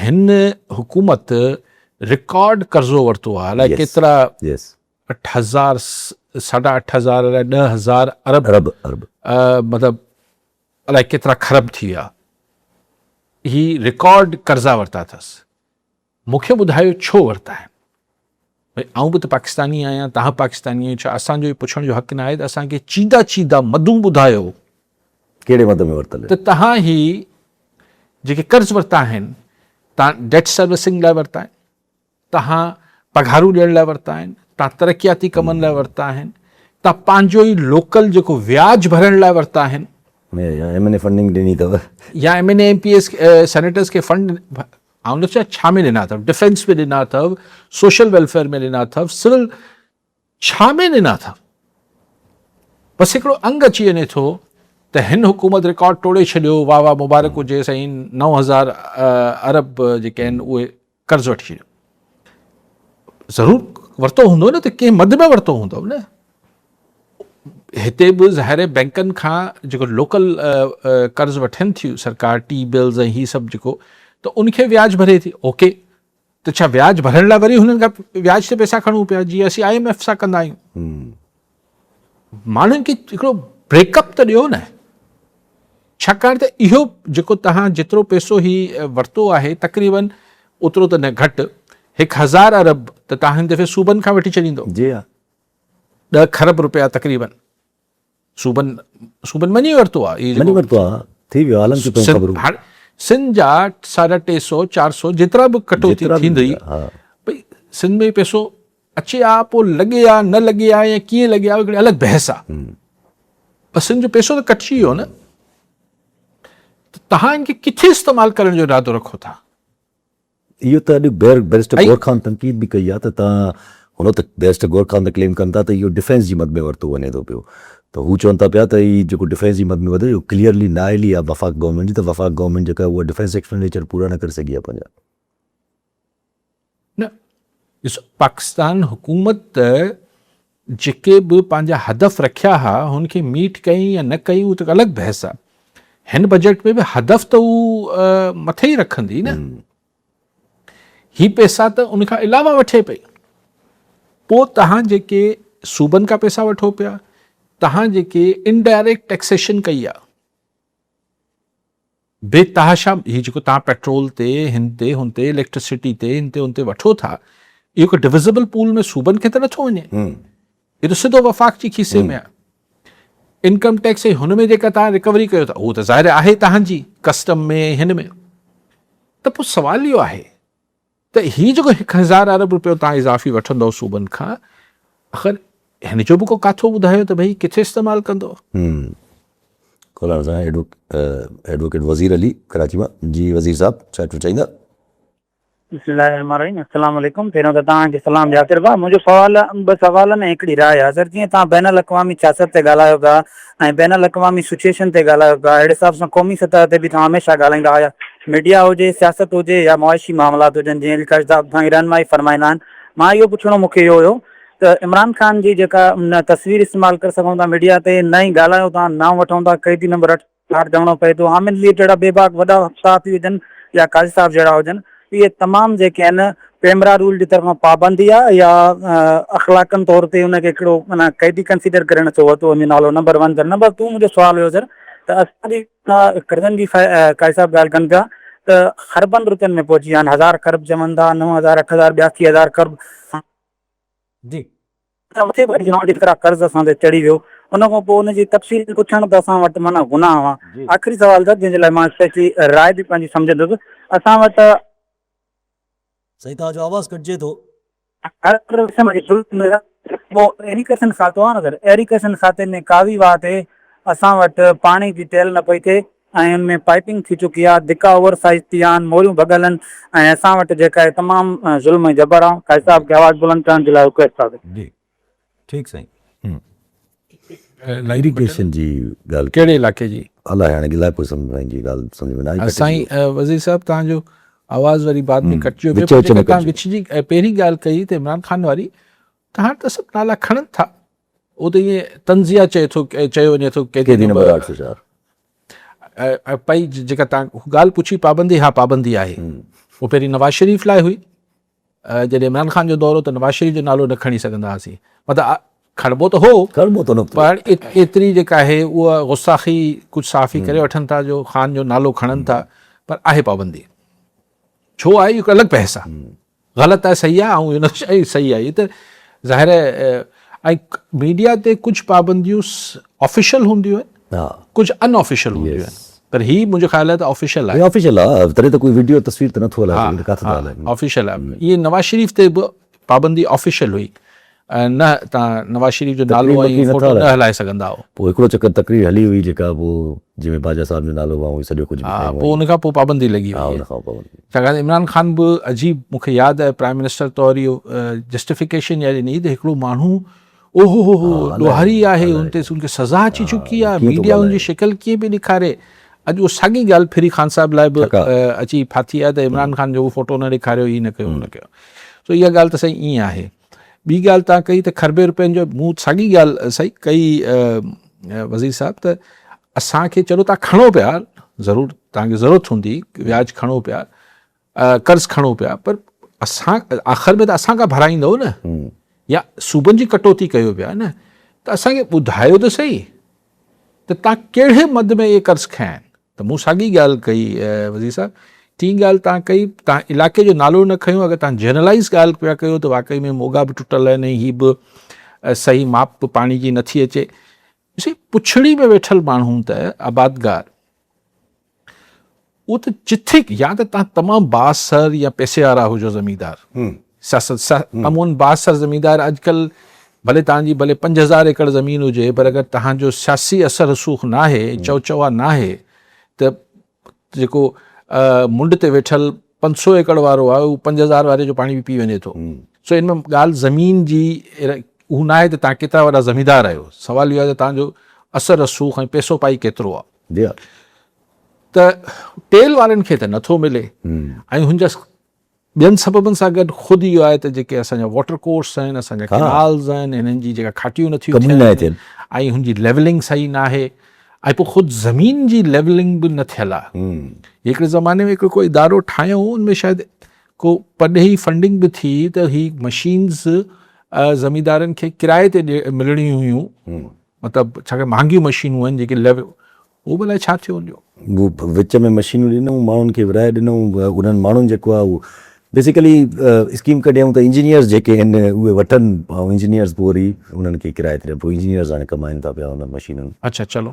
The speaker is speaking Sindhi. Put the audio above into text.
هن حڪومت رڪارڊ قرضو ورتو آهي الائي ڪيترا 8000 ساڍا 8000 الائي 10000 ارب ارب ارب مطلب الائي ڪيترا کرب ٿي ويا هي رڪارڊ قرضا ورتا اٿس مون کي ٻڌايو ڇو ورتا آهن؟ ڀئي آئون به ته پاڪستاني آهيان، توهان پاڪستاني آهيو، ڇا اسان جو اهو پڇڻ جو حق ناهي ته اسان کي چيدا چيدا مدون ٻڌايو ڪهڙي مد ۾ ورتل آهن؟ ته توهان هي جيڪي قرض ورتا آهن، توهان ڊيٽ سروسنگ لاء ورتا آهن، توهان پگهارون ڏيڻ لاء ورتا آهن، توهان ترقياتي ڪمن لاء ورتا آهن، توهان پنهنجو ئي لوڪل جيڪو وياج ڀرڻ لاء ورتا آهن. يا ايم اين اي فنڊنگ ڏني اٿو. يا M N A M P S senators کي فنڊ آئون نٿو چوان ڇا ۾ ڏنا اٿو، ڊفينس ۾ ڏنا اٿو، سوشل ويلفيئر ۾ ڏنا اٿو، سول ڇا ۾ ڏنا اٿو؟ بس هڪڙو انگ اچي وڃي ٿو ته هن حڪومت رڪارڊ ٽوڙي ڇڏيو، واهه واهه مبارڪ هجي سائين 9000 ارب جيڪي آهن اهي قرض وٺي ڇڏيو. ضرور ورتو هوندو نه ته ڪنهن مد ۾ ورتو هوندو نه. هتي به ظاهر آهي بئنڪن کان جيڪو لوڪل قرض وٺن ٿيون سرڪار ٽي بلز ۽ هي سڀ جيڪو ته ان کي وياج ڀري ٿي اوڪي ته ڇا وياج ڀرڻ لاء وري هنن کان وياج تي پئسا کڻون پيا جيئن اسين I M F سان ڪندا آهيون ماڻهن کي هڪڙو بريڪ اپ ته ڏيو نه ڇاڪاڻ ته اهو جيڪو توهان جيترو پئسو هي ورتو آهي تقريبن اوترو ته نه گهٽ 1000 ارب ته توهان هن دفعي صوبن کان وٺي ڇڏيندو جي ها 10 کرب روپيا تقريبن صوبن صوبن مڃي ورتو آهي مڃي ورتو آهي ٿي ويو عالم کي پيون خبرون هاڻي سنڌ جا ساڍا ٽي سو چار سو جيترا به ڪٽوتي ٿيندي ڀئي سنڌ ۾ پئسو اچي ها پوء لڳي ها نه لڳي ها يا ڪيئن لڳي ها هڪڙي الڳ بحث آ پر سنڌ جو پئسو ته ڪٽجي ويو نه ته تهان ان کي ڪٿي استعمال ڪرڻ جو ارادو رکو ٿا؟ اهو ته اڄ بئريسٽر گور خان تنقيد به ڪئي آ ته تهان هن ته بئريسٽر گور خان ته ڪليم ڪن ٿا ته اهو ڊفينس جي مد ۾ ورتو وڃي ٿو پيو ته هو چون ٿا پيا ته هي جيڪو ڊفينس جي مد ۾ ورتو اهو ڪليئرلي نااهلي آ وفاق گورنمينٽ جي ته وفاق گورنمينٽ جيڪا اها ڊفينس ايڪسپينڊيچر پورا نه ڪري سگهي آ پنهنجا. نه ڏسو پاڪستان حڪومت ته جيڪي به پنهنجا هدف رکيا ها هن کي ميٽ ڪئي يا نه ڪئي اهو ته الڳ بحث آهي هن بجيٽ ۾ به هدف ته هو مٿي ئي رکندي نه هي پئسا ته ان کان علاوه وٺي پئي پوء تهان جيڪي صوبن کان پئسا وٺو پيا تهان جيڪي انڊائريڪٽ ٽيڪسيشن ڪئي آهي بي تحاشا هي جيڪو توهان پيٽرول تي هن تي هن تي اليڪٽرسٽي تي هن تي هن تي وٺو ٿا اهو هڪ ڊويزبل پول ۾ صوبن کي ته نٿو وڃي اهو ته سڌو وفاق جي کيسي ۾ آهي انڪم ٽيڪس ۽ هن ۾ جيڪا توهان رڪوري ڪيو ٿا اهو ته ظاهر آهي توهان جي ڪسٽم ۾ هن ۾ ته پوء سوال اهو آهي ته هي جيڪو 1000 ارب روپيو توهان اضافي وٺندؤ صوبن کان آخر هن جو به ڪو ڪاٿو ٻڌايو ته ڀئي ڪٿي استعمال ڪندو. ڪالر سان ايڊووڪيٽ وزير علي ڪراچي مان جي وزير صاحب ڇا چوڻ چاهيندا. بسم الله الرحمن الرحيم السلام عليڪم پهريون ته توهان کي سلام جاڪر ڀاء منهنجو سوال ٻه سوال ۽ هڪڙي راء آهي سر جيئن توهان بين الاقوامي سياست تي ڳالهايو پيا ۽ بين الاقوامي سچوئيشن تي ڳالهايو پيا اهڙي حساب سان قومي سطح تي به توهان هميشه ڳالهائيندا آيا ميڊيا هجي سياست هجي يا معاشي معاملات هجن جيئن علي قاسم صاحب سائين رهنمائي فرمائيندا آهن مان اهو پڇڻو مون کي اهو هيو ته عمران خان جي جيڪا نه تصوير استعمال ڪري سگهون ٿا ميڊيا تي نه ئي ڳالهايون ٿا نانء وٺون ٿا قيدي نمبر اٺ ڪارڊ چوڻو پئي ٿو. حامد مير جهڙا بيباڪ وڏا صحافي هجن يا قاضي صاحب جهڙا هجن اهي تمام جيڪي آهن پيمرا رول جي طرفان پابندي آهي يا اخلاقن طور تي ان کي هڪڙو معنيٰ قيدي ڪنسيڊر ڪري نٿو ورتو وڃي نالو نمبر ون سر نمبر ٽو منهنجو سوال هيو سر ته اسان جي قرضن جي قاضي صاحب ڳالهه ڪن پيا ته خربن روپين ۾ پهچي ويا آهن هزار خرب چون ٿا 9000 8000 82000 خرب جي کان مٿي ڀري جماعت جيترا قرض اسان تي چڙهي ويو ان کان پوء ان جي تفصيل پڇڻ ته اسان وٽ معنيٰ گناهه هئا. آخري سوال سر جنهن جي لاء مان اسپيشلي راء به پنهنجي سمجهندس اسان وٽ. سائين توهان جو آواز ڪٽجي ٿو. هر قسم جي ظلم پوء ايريگيشن کاتو آهي نه سر ايريگيشن کاتي ۾ ڪاوي واهه تي اسان وٽ پاڻي جي ٽيل نه پئي ٿئي ۽ ان ۾ پائپنگ ٿي چڪي آهي ڌڪا اوور سائيز ٿي ويا آهن موريون ڀڳل آهن ۽ اسان وٽ جيڪا آهي تمام ظلم ۽ جبر آهي قاضي صاحب کي آواز بلند ڪرڻ جي لاء رڪويسٽ آهي. جي ٺيڪ سائين. ايريگيشن جي ڳالهه ڪهڙي علائقي جي؟ الائي هاڻي الائي پوء سمجهه ۾ جي ڳالهه سمجهه ۾ نه آئي. سائين وزير صاحب توهان جو آواز وري بعد ۾ ڪٽجي ويو پر جيڪا توهان وچ جي پهرين ڳالهه ڪئي ته عمران خان واري ته هاڻ ته سڀ نالا کڻن ٿا اهو ته ائين طنزيه چئي ٿو چيو وڃي ٿو قيدي نمبر 804 پئي جيڪا تان ڳالهه پڇي پابندي ها پابندي آهي. اهو پهرين نواز شريف لاء هئي، جڏهن عمران خان جو دور هو ته نواز شريف جو نالو نه کڻي سگهندا هئاسين، مطلب کڻبو ته هو، کڻبو ته نه، پر ايتري جيڪا آهي اها گستاخي ڪجهه صحافي ڪري وٺن ٿا جو خان جو نالو کڻن ٿا، پر آهي پابندي. ڇو آهي اهو هڪ الڳ بحث آهي، غلط آهي صحيح آهي، آئون اهو نه چوان صحيح آهي، هي ته ظاهر آهي ۽ ميڊيا تي ڪجهه پابنديون آفيشل هونديون آهن، ڪجهه ان آفيشل هونديون آهن، پر هي منهنجو خيال آهي ته آفيشل آهي. هي آفيشل آهي، تڏهن ته ڪوئي وڊيو تصوير ته نٿو هلائي سگهي ته ڪاٿي ٿا هلائين. آفيشل آهي، ائين نواز شريف تي به پابندي آفيشل هئي، نه تان نواز شريف جو نالو ۽ فوٽو نه هلائي سگهندا هئو. پوء هڪڙو چڪر تقرير هلي هئي جيڪا پوء جنهن ۾ باجا صاحب جو نالو به ۽ سڄو ڪجهه به کنيو پوء ان کان پوء پابندي لڳي وئي. ها ان کان پوء. ڇاڪاڻ ته عمران خان به عجيب مون کي ياد آهي پرائم منسٽر طور اهو جسٽيفڪيشن اها ڏني ته هڪڙو ماڻهو اوهو هو هو ڏوهاري آهي ان تي ان کي سزا اچي چڪي آهي ميڊيا ان جي شڪل ڪيئن پئي ڏيکاري اڄ اهو ساڳي ڳالهه ڦري خان صاحب لاء به اچي ڦاٿي آهي ته عمران خان جو فوٽو نه ڏيکاريو هي نه ڪيو هو نه ڪيو سو اها ڳالهه ته سائين ائين آهي ٻي ڳالهه تان ڪئي ته کربين روپين جو مون ساڳي ڳالهه سائين ڪئي وزير صاحب ته اسان کي چلو تان کڻو پيا ضرور تان کي ضرورت هوندي وياج کڻو پيا قرض کڻو پيا پر اسان آخر ۾ ته اسان کان ڀرائيندو نه يا صوبن جي ڪٽوتي ڪيو پيا نه ته اسان کي ٻڌايو ته صحيح ته تان ڪهڙي مد ۾ اهي قرض کنيا آهن ته مون ساڳي ڳالهه ڪئي وزير صاحب ٽين ڳالهه تان ڪئي تان علاقي جو نالو نه کنيو اگر تان جنرلائز ڳالهه پيا ڪيو ته واقعي ۾ موڳا به ٽٽل آهن ۽ هي به صحيح ماپ به پاڻي جي نٿي اچي سي پڇڙي ۾ ويٺل ماڻهو ته آبادگار اهو ته جٿي يا ته تان تمام بااثر يا پئسي وارا هجو زميندار سياست عموماً بااثر زميندار اڄڪلهه ڀلي توهان جي ڀلي 5000 ايڪڙ زمين هجي پر اگر توهان جو سياسي اثر رسوخ ناهي چئو چوا ناهي ته جيڪو منڊ تي ويٺل 500 ايڪڙ وارو آهي اهو 5000 واري جو پاڻي به پي وڃي ٿو سو ان ۾ ڳالهه زمين جي اهو ناهي ته توهان ڪيترا وڏا زميندار آهيو سوال اهو آهي ته توهان جو اثر رسوخ ۽ پئسو پائي ڪيترو آهي ته ٽيل وارن کي ته نٿو ملي ۽ هن جا ٻين سببن سان گڏ خود اهو آهي ته جيڪي اسان جا واٽر ڪورس آهن اسان جا ڪينالز آهن انهن جي جيڪا کاٽيون نٿيون ٿين ۽ هن جي ليولنگ صحيح ناهي ۽ پوء خود زمين جي ليولنگ به نه ٿيل آهي هڪڙي زماني ۾ هڪڙو ڪو ادارو ٺاهيو ان ۾ شايد ڪو پرڏيهي فنڊنگ به ٿي ته هي مشينز زميندارن کي ڪرائي تي ملڻيون هيون مطلب ڇاڪاڻ مهانگيون مشينون آهن جيڪي ليول اهو به الائي ڇا ٿيو ان جو. هو وچ ۾ مشينون ڏنائون ماڻهن کي ورهائي ڏنائون انهن ماڻهن جيڪو آهي اهو بيسيڪلي اسڪيم ڪڍيائون ته انجنيئرز جيڪي آهن اهي وٺن ۽ انجنيئرز پوء وري انهن کي ڪرائي تي ڏين پوء انجنيئرز هاڻي ڪمائن ٿا پيا انهن مشينن. اڇا چلو.